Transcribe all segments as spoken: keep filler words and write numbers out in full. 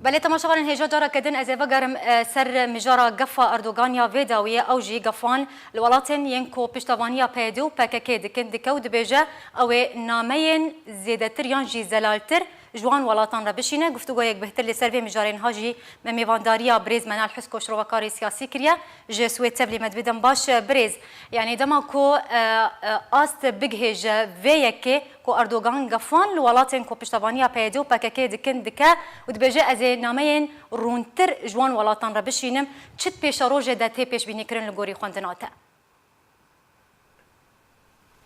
Belê, temaşevanên hêja, careke din ez ê vegerim, e, ser mijara gefa Erdogan ya vê dawiyê, ew jî gefan li welatên yên ku piştevaniya P Y D û P K K dikin dike û dibêje, ew ê nameyên zêdetir yan jî zelaltir ji wan welatan re bişîne. Guftûgoyek bêhtir li ser vê mijarê niha jî me mêvandariya birêz Menal Husko, şirovekarê siyasî kiriye. Ji Swêd tevlî me dibidin. Baş, e, birêz, yanî dema ku, e, e, ast bigihêje vê yekê, ku Erdogan gefan li welatên ku piştevaniya P Y D û P K K dikin dike û dibêje, ez ê nameyên rûntir ji wan welatan re bişînim, çi di pêşerojê de tê pêşbînîkirin li gorî xwendina te?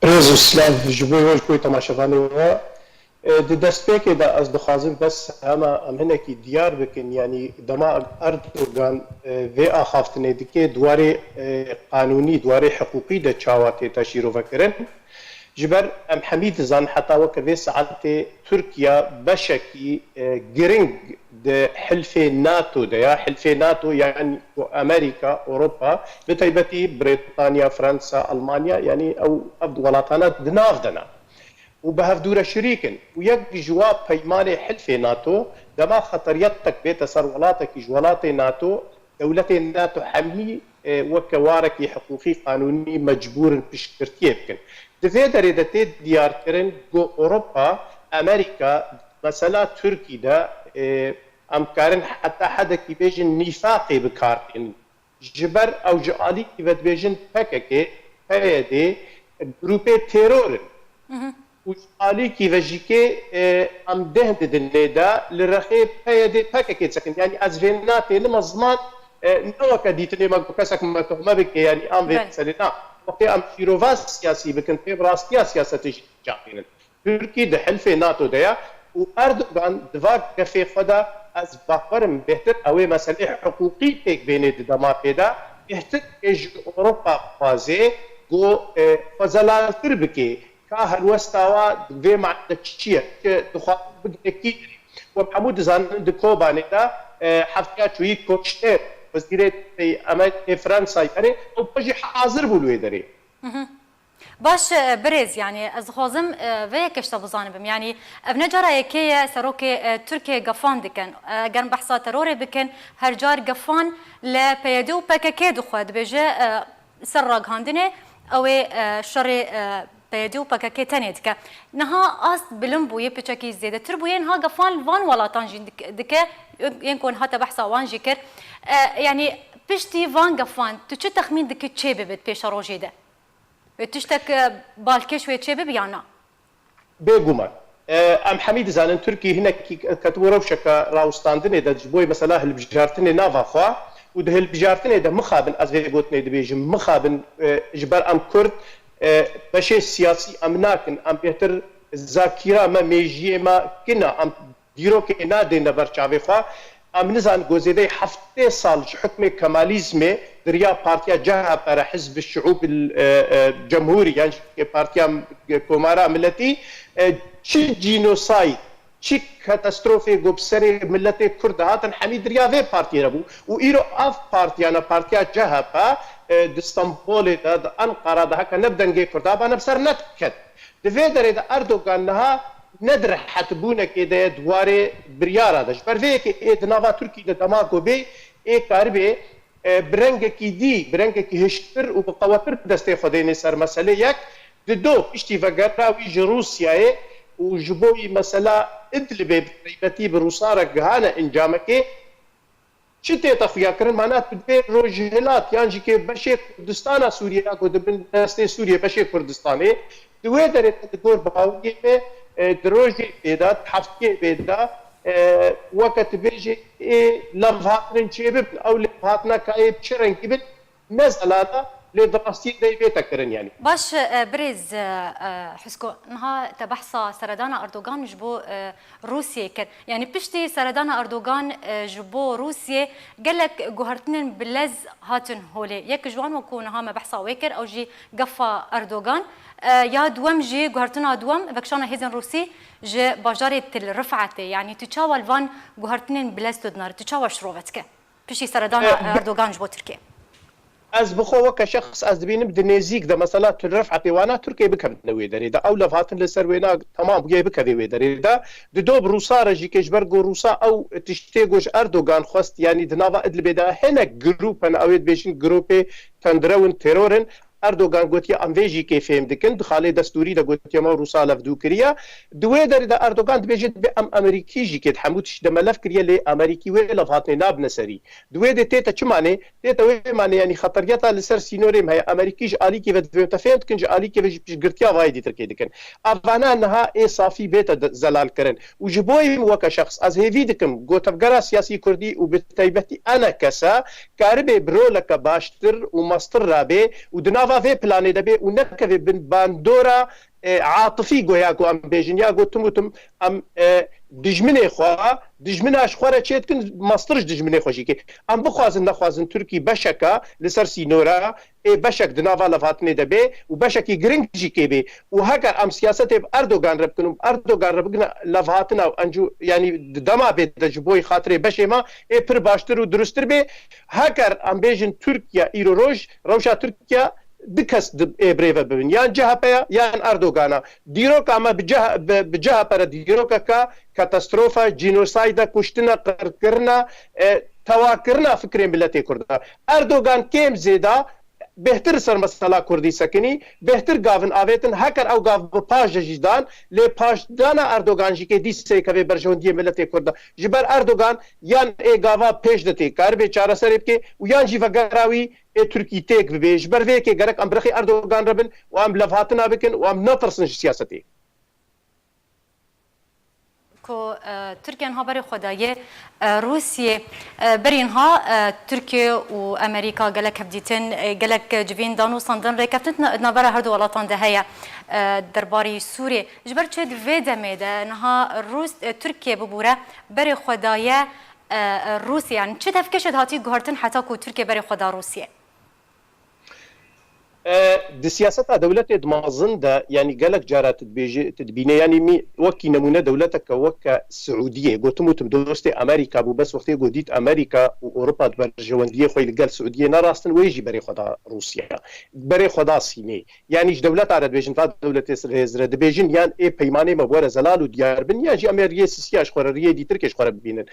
Rêz û silav ji bo we, ji bo temaşevanê we. E, di destpêkê de ez dixwazim bes hema em hinekî diyar bikin, yanî dema Erdogan, e, vê axaftinê dike, di warê, e, qanûnî, di warê hiqûqî de çawa tête şîrovekirin. Ji ber em hemî dizan heta weke vê saetê Tirkiye beşekî, e, giring di hilfê NATO de ya. Hilfê NATO, yanî ku Amerîka, Ewropa, bi taybetî Brîtanya, Fransa, Almanya, yanî ew, ev welatana di nav de ne. Û bi hevdû re şirîk in. Û yek ji wa peymanê hilfê NATO, dema xeteriyetek bête ser welatekî ji welatê NATO, dewletên NATO hemî, e, weke warekî hiqûqî qanûnî mecbûr in piştgirtiyê bikin. Di vê derê de tê diyarkirin ku Ewropa, Amerîka, mesela Tirkî de, e, em karin heta hedekî bêjin nîfaqê bi kar tînin. Ji ber ew ji alîkî ve dibêjin P K K, P Y D, grûpê teror in. Û ji alîkî ve jî kê, e, em deh didin lê de li rexê P Y D P K K disekin. Yanî ez vê natênim, ez ziman, e, ne weke dîtinê me ku kesek me tohme bike, yanî em vê Belê. meselê na. Wextê em şîrova siyasî bikin, pê bi rastiya siyasetê jî çaxînin. Tirkî di hilfê NATO de ye û Erdogan di va gefê xwe de, ez bawer im bêhtir ew ê meselê hiqûqî pêk bênê di dema pê de, bêhtir ê ji Ewropa bixwaze ku, e, xwe zelaltir bike. Ka helwesta wa vê mane çi ye? Çi dixwazin bigire kî? Wek hemû dizanin di Kobanê de, e, hefteya çûyî Koçner, wezîrê Amerîkê, Fransayê berê, ew jî hazir bû li wê derê. Baş, e, birêz, yanî ez dixwazim, e, vê yekê ji te bizanibim. Yanî ev ne cara yekê ye serokê, e, Tirkiyê gefan dikin. E, eger em behsa terorê bikin, her car gefan li P Y D û P K K dixwe, dibêje, e, ser ragihandinê ew ê, e, şerê, e, P Y D û P K K tenê dike. Niha ast bilind bûye, piçekî zêdetir bûye, niha gefan li van welatan jî dik-, dike, yên ku niha te behsa wan jî kir. E, yanî piştî van gefan tu çi texmîn dikî çê bibe di pêşerojê de? Wê tiştek, e, balkêş wê çê bibe ya na? Bêguman. E, em hemî dizanin Tirkî hinekî ketibû rewşeke rawestandinê de ji bo mesela hilbijartinê nava xwe û di hilbijartinê de mixabin, ez vê gotinê dibêjim, mixabin, e, ji ber em Kurd, e, beşê siyasî em nakin, em bêhtir zakîra me, mêjiyê me kin e, em dîrokê nadêne ber çavê xwe. Em nizan ku zêdeyî heftê sal ji hukmê Kemalîzmê di riya partiya C H P re, Hizb Şiûb, e, e, Cemhûrî, yan jî Partiya Komara Miletî, e, çi cînosayd, çi katastrofê ku bi serê miletê Kurd dihatin, hemî di riya vê partiyê re bû. Û îro ev partiyana, partiya C H P, e, di Stenbolê de, di Enqara de, heke ne bi dengê Kurda ba, ne bi ser nediket. Di vê derê de Erdogan niha ne di rehetbûnekê de ye di warê biryara de. Ji ber vê yekê ê di nava Tirkî de dema ku bê, ê karibê, e, bi rengekî dî, bi rengekî hişktir û bi qewettir destê xwe dênê ser meselê. Yek, di do, piştî vegera wî ji Rûsyayê û ji bo wî mesela Idlibê bi taybetî bi Rûsa re gihane encamekê, çi tête xuyakirin? Mana tu dibê Rojhilat yan jî kê beşê Kurdistana Sûriyê ya ku di bin destê Sûriyê beşê Kurdistanê, di wê derê de di gor baweriyê me, e, di rojê bê de, di heftiyê bê de, e, weke tu bêjê ê levhatinin çêbibin, ew levhatina ka ê bi çi rengî bin, ne zelal e, lê di rastiyê de yê bête kirin yanî. Baş, e, birêz, e, e, Husko, niha te behsa seredana Erdogan ji bo, e, Rûsiyê kir. Yanî piştî seredana Erdogan, e, ji bo Rûsiyê gelek guhertinên bilez hatin holê. Yek ji wan, wekû niha me behsa wê kir, ew jî gefa Erdogan. E, ya duwem jî, guhertina duwem, vekişana hêzên Rûsî ji bajarê Til Rifetê. Yanî tu çawa li van guhertinên bilez tu dinare, tu çawa şirove dike? Piştî seredana E, Erdogan ji bo Tirkiyê. Ez bi xwe weke şexs ez dibînim di nêzîk de mesela Til Ref'a pê wana Tirkiyê bikevine wê derê de. Ew levhatin li ser wêna temam bûye bikeve wê derê de. Di dob Rûsa re jî kê ji ber ku Rûsa ew tiştê ku ji Erdogan xwest, yanî di nava Idlibê de hinek grûp hene, ew ê dibêjin grûpê tendrew in, teror in. Erdogan gotiye em vê jî kê fêm dikin. Di xalê destûrî de gotiye me Rûsa levdû kiriye. Di wê derê de Erdogan dibêje dibê em Amerîkî jî kê di hemû tişt de me lev kiriye, lê Amerîkî wê levhatinê nabine serî. Di wê de tête çi manê? Tête wê manê, yanî xeteriyeta li ser sînorê me heye. Amerîkî ji alîkê ve divê te fêm dikin, ji alîkê ve jî piştgirtiya vayê dîtirkê dikin. Evana niha ê safî bête de-, zelal kirin. Û ji bo yî min weke şexs, ez hêvî dikim, ku tevgera siyasî kurdî û bi taybetî ene kese, karibe bi roleke baştir û mestir rabe û di nava vê planê de be û nekeve bin bandora e, atifî, goya ku em bêjin, ya ku tim û tim em, e, dijminê xwe, dijmina ji xwe re çê dikin, mestir ji dijminê xwe jî kê. Em bixwazin nexwazin Tirkî beşeke li ser sînora, ê beşek di nava levhatinê de bê û beşekî giring jî kê bê. Û heger em siyasetê bi Erdogan re bikin û bi Erdogan re bigine levhatina û encû, yanî di dema bê de ji bo xatirê beşê me ê pir baştir û durustir bê. Heger em bêjin Tirkiye îro roj, rewşa Tirkiye du kes di, ê birêve bibin. Yan C H P ya, yan Erdogana. Dîroka me bi C H, bi, bi C H P re dîrokeke katastrofa, cînosayda, kuştina, qirkirina, e, tewakirina fikrê miletê Kurda. Erdogan kêm zêda bêhtir ser mesela Kurdî sekinî, bêhtir gavin avêtin, heker ew gav bi paş de jî dan, lê paşdana Erdogan jî kê dîseyke vê berjewendiyê miletê Kurda. Ji ber Erdogan yan ê gava pêş de tê, karibê çareserê bike û yan jî vegera wî ê Tirkî têk bibê. Ji ber vê yekê gerek em bi rexê Erdogan re bin û em levhatina bikin û em netirsin ji siyasetê. Ku, e, Tirkiye niha berê xwe daye, e, Rûsiyê, e, berî niha, e, Tirkiye û Amerîka gelek hevdîtin, e, gelek civîn dan û sandin rêkeftin di na-, di navbera her du welatan de heye, e, derbarî Sûriyê. Ji ber çi di vê demê de niha Rûs-, e, Tirkiye bibûre berê xwe daye, e, e, Rûsya, yani çi tevkişê dihatî guhertin heta ku Tirkiye berê xwe da Rûsiyê? E, di siyaseta dewletê di mezin de, yanî gelek cara tu dibêjî, tu dibîne, yanî mî-, wekî nemûne dewleteke weke Siûdiyê, gotim û tim dostê Amerîka bû, bes wextê ku dît Amerîka û Ewropa di berjewendiyê xwe li gel Siûdiyê nerastin, wê jî berê xwe da Rûsya. Berê xwe da Sînê. Yanî ji dewleta re dibêjin, va dewletê hêz re dibêjin, yan ê peymanê me bi we re zelal û diyar bin, yan jî em ê riyê sisiya ji xwe re, riyê dîtirkê ji xwe re bibînin.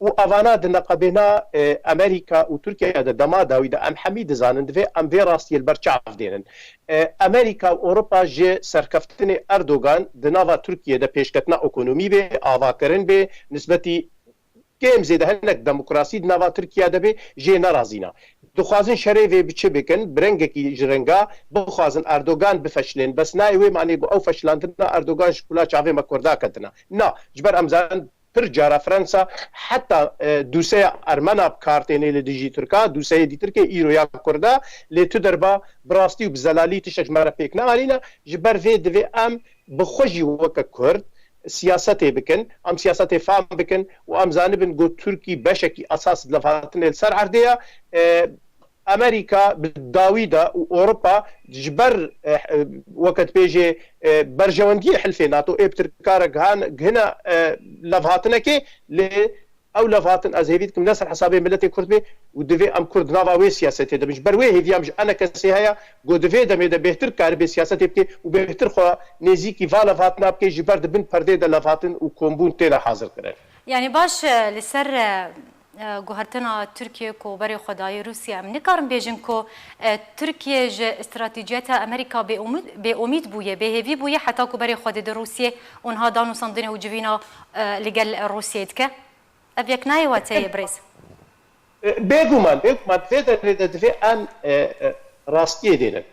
Û evana di neqebêna, e, Amerîka û Tirkiye de dema dawî de em hemî dizanin, divê em vê rastiyê li ber çav dênin. E, Amerîka û Ewropa ji serkeftinê Erdogan di nava Tirkiye de pêşketina ekonomî bê, avakirin bê, nisbetî kêm zêde hinek demokrasî di nava Tirkiye de bê, jê nerazîna. Dixwazin şerê vê bi çi bikin, bi rengekî ji renga bixwazin Erdogan bifeşlên. Bes nayê wê manê ku ew feşlandina Erdogan ji kula çavê me Kurda ketine. Na, ji ber em zanin pir cara Fransa heta, e, dûseya Ermena bi kar tênê li dijî Tirka, dûseyê dîtirkê îro ya Kurda, lê tu derba bi rastî û bi zelalî tiştek ji me re pêk neanîne. Ji ber vê divê em bi xwe jî weke Kurd siyasetê bikin, em siyasetê fam bikin û em zanibin ku Tirkî beşekî esas di levhatinê li ser erdê ye. E, Amerîka bi dawî de û Ewropa ji ber, e, e, weke dibêjê, e, berjewendiyê hilfê nato ê bi Tirka re gihan-, gihine, e, levhatinekê, lê ew levhatin ez hêvî dikim ne ser hesabê miletê Kurd bê û divê em Kurd nava wê siyasetê de bin. Ji ber wê hêviya min ji enekesê heye ku di vê demê de bêhtir karibê siyasetê bike û bêhtir xwe nêzîkî va levhatina bike, ji ber di bin perdê de levhatin û kombûn têne hazir kirin. Yanî baş, e, li ser, e, e, guhertina Tirkiye ku berê xwe dayê Rûsya, em nikarin bêjin ku, e, Tirkiye ji stratejiyeta Amerîka bêumîd, bêumîd bûye, bêhêvî bûye heta ku berê xwe dide Rûsiyê û niha dan û sandinê û civîna, e, li gel Rûsiyê dike? Ev yek nayê wateyê birêz. E, bêguman, bêguman vê derê de divê em, e, e, rastiyê dênin.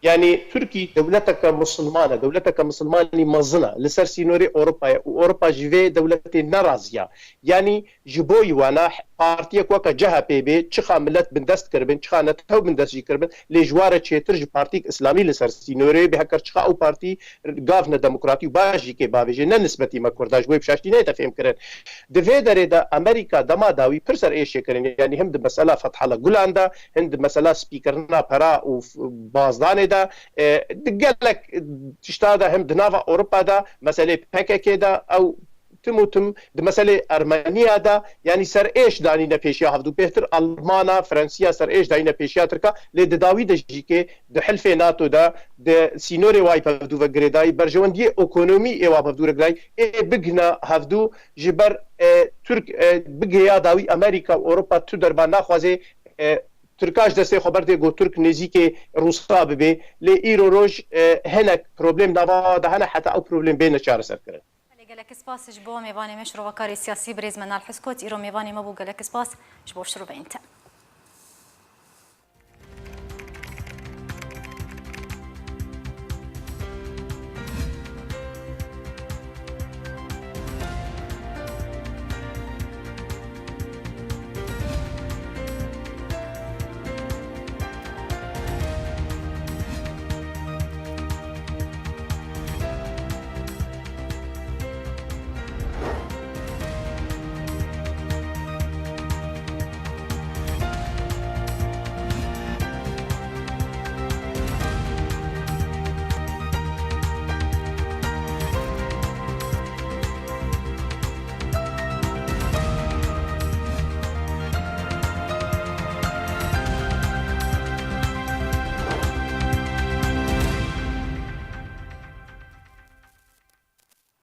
Yanî Tirkî dewleteke misilman e, dewleteke misilmanî mezin e, li ser sînorê Ewropa ye û Ewropa ji vê dewletê neraziya. Yanî ji bo yî wana partiyek weke C H P bê, çixa milet bindest kiribin, çixa netew bindest jî kiribin, lê ji wa re çêtir ji partiyek îslamî li ser sînorê bê, heker çixa ew partî gav ne demokratî û baş jî kê bavêje, ne nisbetî me Kurda, ji bo yê bi şaştî neyête fêmkirin. Di vê derê de Amerîka dema dawî pir ser êşê kirin, yanî him di mesela Fethullah Gulen de, him di mesela spîkirina pera û f-, bazdanê de, e, di gelek tişta de, him di nava Ewropa de, meselê P K K de ew tim û tim di meselê Ermeniya de, yanî serêş danîne pêşiya hevdû. Bêhtir Almana, Fransiya serêş dayîne pêşiya Tirka, lê di dawî de jî kê di hilfê nato de, di sînorê wa yî bi hevdû ve girêdayî, berjewendiyê ekonomî ê wa bi hevdû re girayî, ê bigihna hevdû ji ber, e, Tirk, e, bigihêya dawî Amerîka û Ewropa tu derba naxwaze, e, Tirka ji destê xwe berdê ku Tirk nêzîkê Rûsa bibe. Lê îro roj, e, hinek problem nava de hene heta ew problem bêne çareserkirin. Belê, gelek spas ji bo mêvanê me, şirovekarê siyasî birêz Menal Heskot, îro mêvanê me bû. Gelek spas ji bo şiroveyên te.